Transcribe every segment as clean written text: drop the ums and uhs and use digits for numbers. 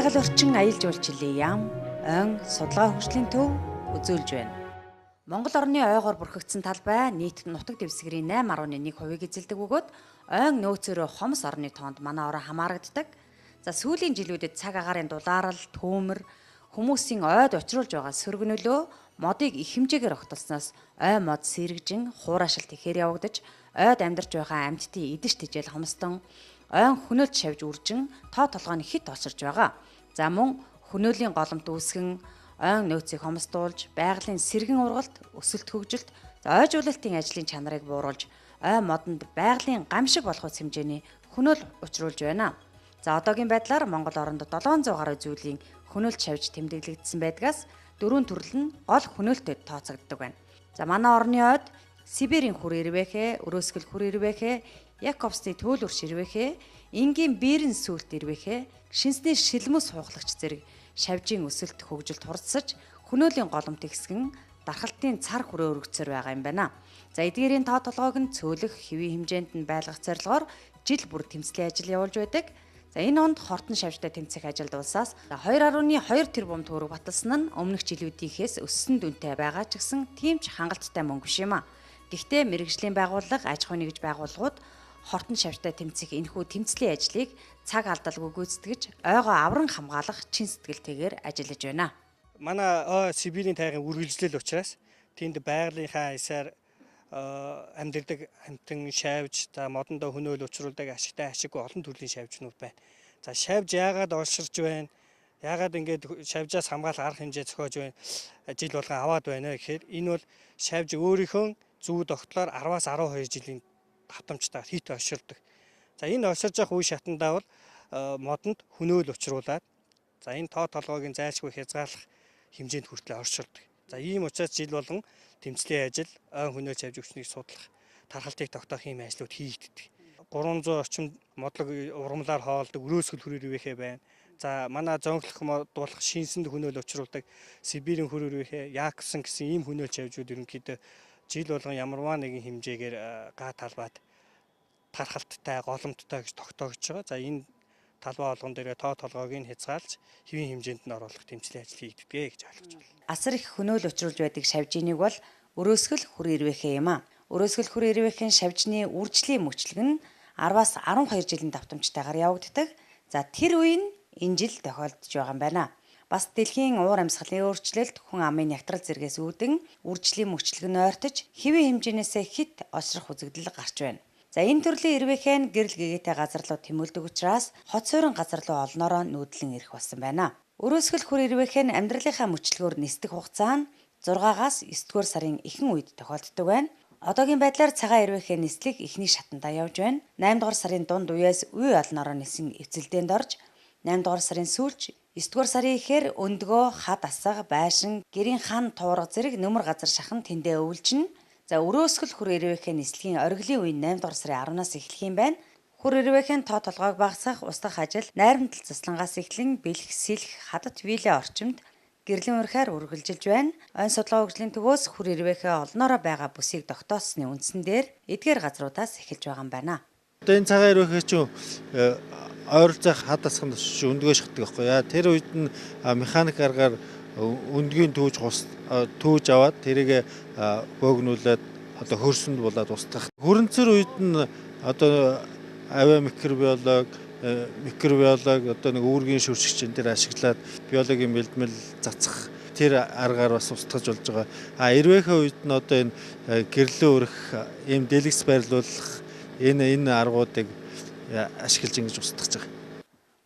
Байгаль орчин аялал жуулчлалын яам, ойн судалгаа хөгжлийн төв үзүүлж байна. Монгол орны ойгоор бүрхэгдсэн талбай нийт нутаг дэвсгэрийн 8.1%-ийг эзэлдэг бөгөөд ойн нөөцөөрөө хомс орны тоонд манай орон хамаарагддаг. За сүүлийн жилүүдэд цаг агаарын дулаарал, түүмэр, хүмүүсийн ойд учруулж байгаа сөргөнөлөө модыг их хэмжээгээр огтолсноос ой мод сэрэгжин, хуурашилт ихээр явагдаж, ойд амьдарч байгаа амьтдын идэж тэжээл хомсдон, ойн хөнөөлт шавж үржин тоо толгой нь хит олширч байгаа. За мөн хөнөөлийн голомт үүсгэн ойн нөөцийг хомсдуулж, байгалийн сэргэн ургалт, өсөлт хөгжилт, ойжуулалтын ажлын чанарыг бууруулж, ой модонд байгалийн гамшиг болох хэмжээний хөнөөл учруулж байна. За одоогийн байдлаар Монгол оронд 700 гаруй зүйлийн хөнөөлт шавж тэмдэглэгдсэн байдгаас дөрвөн төрөл нь гол хөнөөлтөд тооцогддог байна. За манай орны ойд Сибирийн хүр ирвэхэ, өрөөсгөл хүр ирвэхэ, Якобсны төөлөр ширвэхэ, энгийн бэрэн сүлт ирвэхэ, шинсний шилмэс хуухлагч зэрэг шавжийн өсөлт хөгжилд хурцсаж, хөнөөлийн голомт ихсгэн дархалтын цар хүрээ өргөцөөр байгаа юм байна. За эдгээрийн тоо толгойг нь цөөлөх хэвийн хэмжээнд нь байлгах зорилгоор жил бүр тэмцлийн ажил явуулж байдаг. За энэ онд хортон шавжтай тэмцэх ажилд улсаас 2.2 тэрбум төгрөг баталсан нь өмнөх жилүүдийнхээс өссөн дүнтэй байгаа ч гэсэн тийм ч хангалттай мөнгө биш юм а. Гэхдээ мэргэжлийн байгууллага, аж ахуйн нэгж байгууллагууд хортон шавжтай тэмцэх энэхүү тэмцлийн ажлыг цаг алдалгүй гүйцэтгэж, ойгоо авран хамгаалах чин сэтгэлтэйгээр ажиллаж байна. Манай ой Сибирийн тайгын үргэлжлэл учраас тэнд байгалийнхаа эсээр амьдардаг амьтан шавж, за модондоо хөнөөл учруулдаг ашигтай ашиггүй олон төрлийн шавжнууд байна. За шавж яагаад олширч байна? Яагаад ингэж шавжаас хамгаалах арга хэмжээ зохиож байна? Жил болгон аваад байна гэхээр энэ бол шавж өөрийнхөө зүү тогтлоор 10-аас 12 жилийн давтамжтайгаар хит олширдаг. За энэ олширж явах үе шатандаа бол модонд хөнөөл учруулад за энэ тоо толгойг зайлшгүй хязгаарлах хэмжээнд хүртэл орширдаг. За ийм учраас жил болгон тэмцлийн ажил, ойн хөнөөл шавж өвчнийг судлах, тархалтыг тогтоох ийм ажлууд хийгддэг. 300 орчим модлог ургамлаар хоолдог өрөөсгөл хүр ирвэхэ байна. За манай зонхлох мод болох шинсэнд хөнөөл учруулдаг Сибирийн хүр ирвэхэ, Якобсон гэсэн ийм хөнөөл шавжууд ерөнхийдөө жил болгон ямарваа нэгэн хэмжээгээр га талбайд тархалттай, голомттой гэж тогтоогдож байгаа. За энэ талбай болгон дээрээ тоо толгойг нь хязгаарлаж хэвийн хэмжээнд нь оруулах тэмцлийн ажил хийгддэг гэж ойлгож байна. Асар их хөнөөл учруулж байдаг шавжиныг бол өрөөсгөл хүр ирвэхэ юм а. Өрөөсгөл хүр ирвэхэн шавжны үржлийн мөчлөг нь 10-аас 12 жилийн давтамжтайгаар явагддаг. За тэр үе нь энэ жил тохиолдож байгаа юм байна. Бас дэлхийн уур амьсгалын өөрчлөлт, хүн амын нягтрал зэргээс үүдэн үржлийн мөчлөг нь ойртож хэвийн хэмжээнээсээ хит олшрох үзэгдэл гарч байна. За энэ төрлийн ирвэхэ нь гэрэл гэгээтэй газар руу тэмүүлдэг учраас хот суурин газар руу олноороо нүүдлэн ирэх болсон байна. Өрөөсгөл хүр ирвэхэ нь амьдралынхаа мөчлөгөөр нисдэг хугацаа нь 6-аас 9-р сарын ихэнх үед тохиолддог байна. Одоогийн байдлаар цагаан ирвэхэ нислэг эхний шатандаа явж байна. 8-р сарын дунд үеэс үе олноороо нисэн эвцэлдээнд орж 8-р сарын сүүлч 9-р сарын ихээр өндгөө, хад асга, байшин, гэрийн хан туурга зэрэг нөмөр газар шахан тэндээ өвлжинэ. За өрөөсгөл хүр ирвэхэ нислэгийн оргилын үе 8-р сарын 10-наас эхлэх юм байна. Хүр ирвэхэн тоо толгойг багасгах, устгах ажил найрамдал заслангаас эхлэн бэлх, сэлх, хадат вилээ орчимд гэрлийн урихаар үргэлжилж байна. Ойн судалгаа хөгжлийн төвөөс хүр ирвэхэ олноороо байгаа бүсийг тогтоосны үндсэн дээр эдгээр газруудаас эхэлж байгаа юм байна. Одоо энэ цагаан ирвэхэ чинь ойролцоох хад асганд очиж өндгөө шатдаг байхгүй яа. Тэр үед нь механик аргаар өндгийн түүж аваад тэрийг бөөгнүүлээд одоо хөрсөнд булаад устгах. Хөрөнцөр үед нь одоо авиа микробиолог, одоо нэг үүргийн шүршигч энэ төр ашиглаад биологийн бэлтгэл цацах тэр аргаар бас устгаж болж байгаа. А ирвэхэ үед нь одоо энэ гэрлэн өрөх, ийм дэлгэц байрлуулах энэ аргуудыг ашиглаж ингэж устгаж байгаа.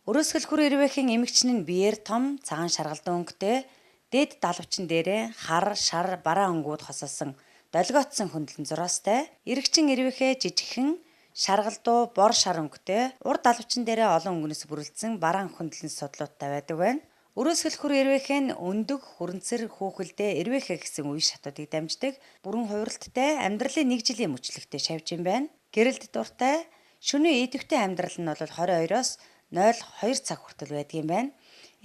Өрөөсгөл хүр ирвэхэн эмэгчин нь биеэр том, цагаан шаргалдан өнгөтэй, дээд далавчин дээрээ хар, шар, бараа өнгүүд хосолсон долгиотсон хөндлөн зураастай, эрэгчин ирвэхэ жижигхэн, шаргалдуу, бор шар өнгөтэй, урд далавчин дээрээ олон өнгөнөөс бүрэлдсэн бараан хөндлөн судлуудтай байдаг байна. Өрөөсгөл хүр ирвэхэ нь өндөг, хүрэнцэр, хүүхэлдэй, ирвэхэ гэсэн үе шатуудыг дамждаг, бүрэн хувиралттай, амьдралын нэг жилийн мөчлөгтэй шавж юм байна. Гэрэлд дуртай, шөнийн идэвхтэй амьдрал нь бол 22-оос 0.2 цаг хүртэл байдаг юм байна.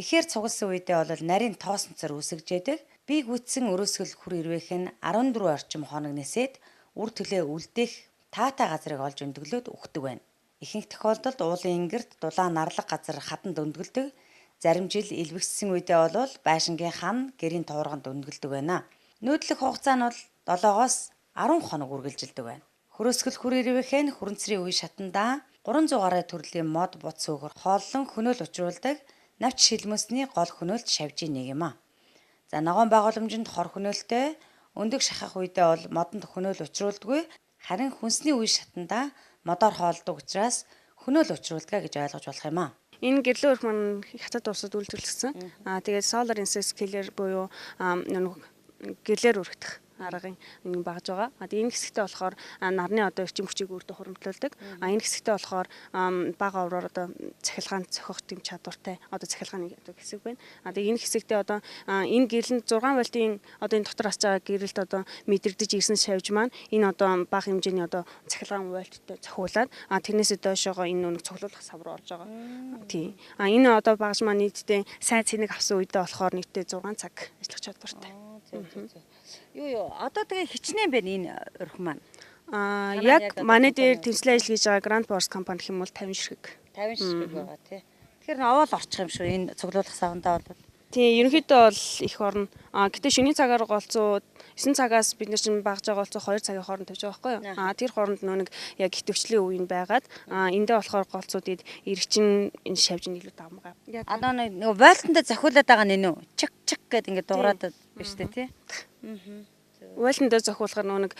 Ихээр цугласан үедээ бол нарийн тоосонцор үсгэж яадаг. Бие гүйтсэн өрөөсгөл хүр ирвэх нь 14 орчим хоног нисээд үр төлөө үлдээх таатай газрыг олж өндөглөөд үхдэг байна. Ихэнх тохиолдолд уулын ингэрт дулаан нарлаг газар хатанд өндөглөдөг. Зарим жил элбэгдсэн үедээ бол байшингийн хан гэрийн туурганд өндгөлдөг байна. Нүүдлэх хугацаа нь бол 7-оос 10 хоног үргэлжилдэг байна. Хөрөөсгөл хүр эрвээхэй нь хүрэнцрийн үе шатандаа 300 гаруй төрлийн мод бут сөөхөр хооллон хөнөөл учруулдаг навч шилмөсний гол хөнөөлт шавжийн нэг юм а. За ногоон байгууламжинд хор хөнөөлтэй өндөг шахах үедээ бол модонд хөнөөл учруулдаггүй, харин хүнсний үе шатандаа модоор хоолдог учраас хөнөөл учруулдаг гэж ойлгож болох юм а. Энэ гэрлэн өрх маань хятад улсад үйлдвэрлэгдсэн. Тэгээд solar insect killer буюу гэрлээр өргөдөх аргын багж байгаа. Тэгээ энэ хэсэгтээ болохоор нарны одоо эрчим хүчийг өөртөө хуримтлуулдаг. Энэ хэсэгтээ болохоор бага овроор одоо цахилгаан цохих тийм чадвартай одоо цахилгааны одоо хэсэг байна. Тэгээ энэ хэсэгтээ одоо энэ гэрлэнд 6 вольтын одоо энэ дотор асж байгаа гэрэлд одоо мэдрэгдэж ирсэн шавж маань энэ одоо бага хэмжээний одоо цахилгаан вольттой цохиулаад тэрнээсээ дойшоогоо энэ нүг цуглуулах сав руу орж байгаа. Тийм. Энэ одоо багж маань нийтдээ сайн цэник авсан үедээ болохоор нийтдээ 6 цаг ажиллах чадвартай. Юу одоо тэгээ хичнээн байна энэ өрх маань. Яг манай дээр тэмцлийн ажил хийж байгаа Grand Force компани гэх юм бол 50 ширхэг. 50 ширхэг байгаа тий. Тэгэхээр овоол орчих юм шүү энэ цуглуулах савндаа бол. Тийм, ерөнхийдөө бол их орно. Гэтэ шөнийн цагаар голцоо 9 цагаас бид нар чинь багж байгаа голцоо 2 цагийн хооронд тавьж байгаа байхгүй юу? Тэр хооронд нөө нэг яг идэвхжлийн үе нь байгаад эндээ болохоор голцуудыг эргчин энэ шавж нь илүү давмгай. Одоо нөгөө вольтонд зохиулаад байгаа нь энэ үү? Чик чик гэд ингээд дуурайд биш үү тий? Вольтон дээр зохиулахаар нөгөө нэг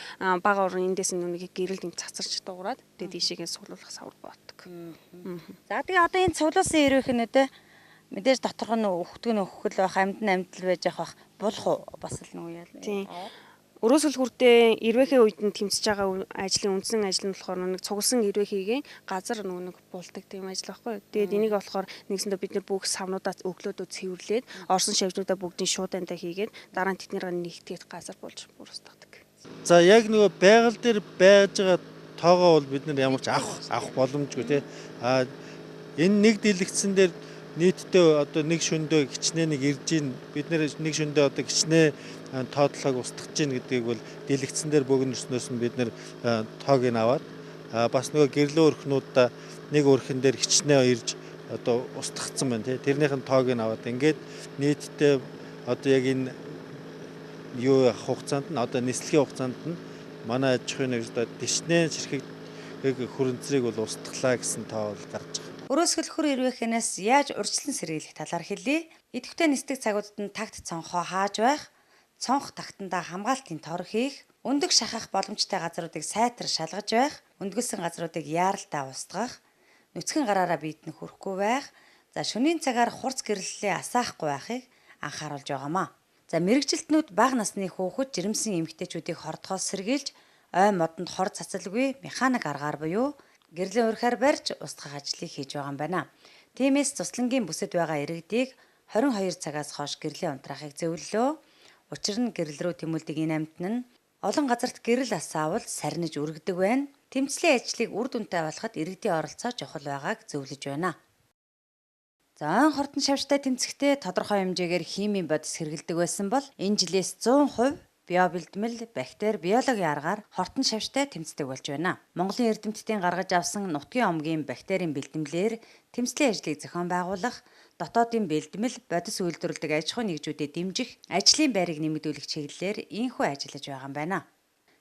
бага орон эндээс нөгөө нэг гэрэлд юм цацарч дуурайд тэгээд ийшээгээ цуглуулах савар боддог. За тэгээ одоо энэ цуглуулсан эрвээхнүүдээ мэдээж доторх нь өгдөг нь өгөх л байх, амьд нь амьд л байж явах булах уу бас л нөгөө яа. Тийм. Өрөөсгөл хүрдээ эрвээхэй үед нь тэмцэж байгаа ажлын үндсэн ажил нь болохоор нэг цугласан эрвээхийгээ газар нөгөө нэг булдаг тийм ажил байхгүй. Тэгээд энийг болохоор нэгсэндээ бид нар бүх савнуудаа өглөөдөө цэвэрлээд орсон шавжнуудаа бүгдийг шууд андаа хийгээд дараа нь тэднийгээ нэгтгээд газар булж бүрстдэг. За яг нөгөө байгаль дээр байж байгаа тоогоо бол бид нар ямар ч авах боломжгүй тий. Энэ нэг дэлгэцэн дээр нийтдээ одоо нэг шөндөө хичнээн нэг ирж гин бид нэр нэг шөндөө одоо хичнээн тоотлогыг устгаж гин гэдгийг бол дэлгэцэн дээр богинорснөөс нь бид нэр тоог нь аваад бас нөгөө гэрлэн өрхнүүдээ нэг өрхөн дээр хичнээн ирж одоо устгацсан байна тий. Тэрнийх нь тоог нь аваад ингээд нийтдээ одоо яг энэ юу хугацаанд нь одоо нислэгийн хугацаанд нь манай аж ахуйн нэг одоо хичнээн ширхэг хөрөнцрийг бол устглаа гэсэн тоо бол гарч байгаа. Өрөөсгөл хөр эрвээхнээс яаж урьдчилан сэргийлэх талаар хэлье. Идэвхтэй нисдэг цагуудад нь тагт цонхоо хааж байх, цонх тагтандаа хамгаалтын тор хийх, өндөг шахах боломжтой газруудыг сайтар шалгаж байх, өндгөлсөн газруудыг яаралтай устгах, нүцгэн гараараа биед нь хүрэхгүй байх, за шөнийн цагаар хурц гэрлэлээ асаахгүй байхыг анхааруулж байгаамаа. За мэргэжилтнүүд бага насны хүүхэд жирэмсэн эмэгтэйчүүдийг хордохоос сэргийлж, ой модонд хор цацалгүй механик аргаар буюу гэрлийн урихаар барьж устгах ажлыг хийж байгаа юм байна. Тиймээс цуслангийн бүсэд байгаа иргэдийг 22 цагаас хойш гэрлийн унтраахыг зөвлөлөө. Учир нь гэрэл рүү тэмүүлдэг энэ амьтан нь олон газарт гэрэл асаавал сарниж үргэдэг байна. Тэмцлийн ажлыг үр дүнтэй болоход иргэдийн оролцоо чухал байгааг зөвлөж байна. За ойн хортон шавжтай тэмцэхдээ тодорхой хэмжээгээр химийн бодис хэрэглэдэг байсан бол энэ жилээс 100% биобэлдмэл, бактери, биологийн аргаар хортон шавжтай тэмцдэг болж байна. Монголын эрдэмтдийн гаргаж авсан нутгийн омгийн бактерийн бэлтгэлээр тэмцлийн ажлыг зохион байгуулах, дотоодын бэлдмэл, бодис үйлдвэрлэдэг аж ахуйн нэгжүүдэд дэмжих, ажлын байрыг нэмэгдүүлэх чиглэлээр ийнхүү ажиллаж байгаа юм байна.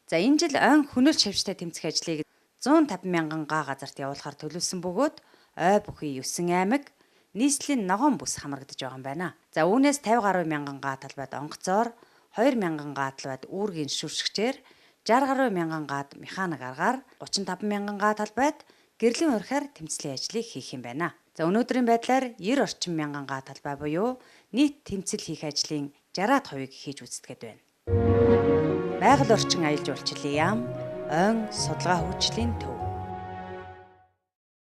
За энэ жил ойн хөнөөл шавжтай тэмцэх ажлыг 150 мянган га газарт явуулахар төлөвлөсөн бөгөөд ой бүхий 9 аймаг нийслэлийн ногоон бүс хамрагдаж байгаа юм байна. За үүнээс 50 гаруй мянган га талбайд онгоцоор, 2 мянган га талбайд үүргийн шүршигчээр, 60 гаруй мянган гад механик аргаар, 35 мянган га талбайд гэрлийн урихаар тэмцлийн ажлыг хийх юм байна. За өнөөдрийн байдлаар 90 орчим мянган га талбай буюу нийт тэмцэл хийх ажлын 60% хийж үздэгэд байна. Байгаль орчин аялал жуулчлалын яам, ойн судалгаа хөгжлийн төв.